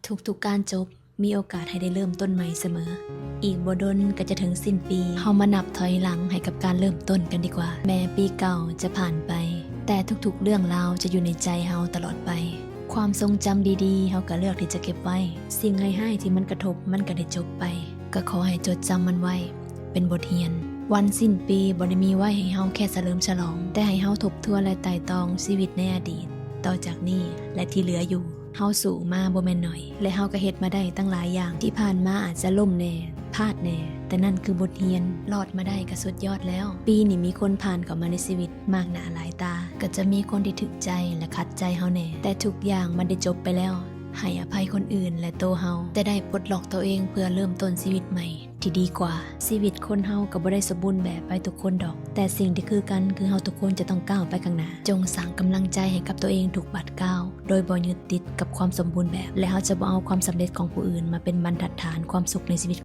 ທຸກໆການຈົບ ມີໂອກາດໃຫ້ໄດ້ເລີ່ມຕົ້ນໃໝ່ສະເໝີ. ອີກບໍ່ດົນກໍຈະເຖິງສິ້ນປີ, ເຮົາມານັບຖອຍຫຼັງໃຫ້ກັບການເລີ່ມຕົ້ນກັນດີກວ່າ. ແມ້ປີເກົ່າຈະຜ່ານໄປ, ແຕ່ທຸກໆເລື່ອງລາວຈະຢູ່ໃນໃຈເຮົາຕະຫຼອດໄປ. ຄວາມຊົງຈຳດີໆ ເຮົາກໍເລືອກທີ່ຈະເກັບໄວ້. ສິ່ງຮ້າຍໆທີ່ມັນກະທົບ ມັນກໍໄດ້ຈົບໄປ. ກໍຂໍໃຫ້ຈົດຈຳມັນໄວ້ ເປັນບົດຮຽນ. ວັນສິ້ນປີບໍ່ໄດ້ມີໄວ້ໃຫ້ເຮົາແຄ່ສະເຫຼີມສະຫຼອງ, ແຕ່ໃຫ້ເຮົາທົບທວນ ແລະ ໄຕ່ຕອງຊີວິດໃນອະດີດ, ຕໍ່ຈາກນີ້ ແລະ ທີ່ເຫຼືອຢູ່. ເຮົາສູ້ມາບໍ່ແມ່ນໜ້ອຍ ແລະ ເຮົາກໍເຮັດມາໄດ້ຕັ້ງຫຼາຍຢ່າງ. ທີ່ຜ່ານມາອາດຈະລົ້ມແດ່, ພາດແດ່, ແຕ່ນັ້ນຄືບົດຮຽນ. ລອດມາໄດ້ກໍສຸດຍອດແລ້ວ. ປີນີ້ມີຄົນຜ່ານເຂົ້າມາໃນຊີວິດມາກໜ້າຫຼາຍຕາ. ກໍຈະມີຄົນທີ່ຖືກໃຈ ແລະ ຂັດໃຈເຮົາແດ່, ແຕ່ທຸກຢ່າງມັນໄດ້ຈົບໄປແລ້ວ. ໃຫ້ອະໄພຄົນອື່ນ ແລະ ໂຕເຮົາ, ແຕ່ໄດ້ປົດລັອກໂຕເອງເພື່ອເລີ່ມຕົ້ນຊີວິດໃໝ່ ທີ່ດີກວ່າ. ຊີວິດຄົນເຮົາກໍບໍ່ໄດ້ສົມບູນແບບໄປທຸກຄົນດອກ, ແຕ່ສິ່ງທີ່ຄືກັນຄືເຮົາທຸກຄົນຈະຕ້ອງກ້າວໄປຂ້າງໜ້າ. ຈົ່ງສ້າງກຳລັງໃຈໃຫ້ກັບຕົວເອງທຸກບາດກ້າວ, ໂດຍບໍ່ຍຶດຕິດກັບຄວາມສົມບູນແບບ, ແລະ ເຮົາຈະບໍ່ເອົາຄວາມສຳເລັດຂອງຜູ້ອື່ນມາເປັນບັນທັດຖານຄວາມສຸກໃນຊີວິດ.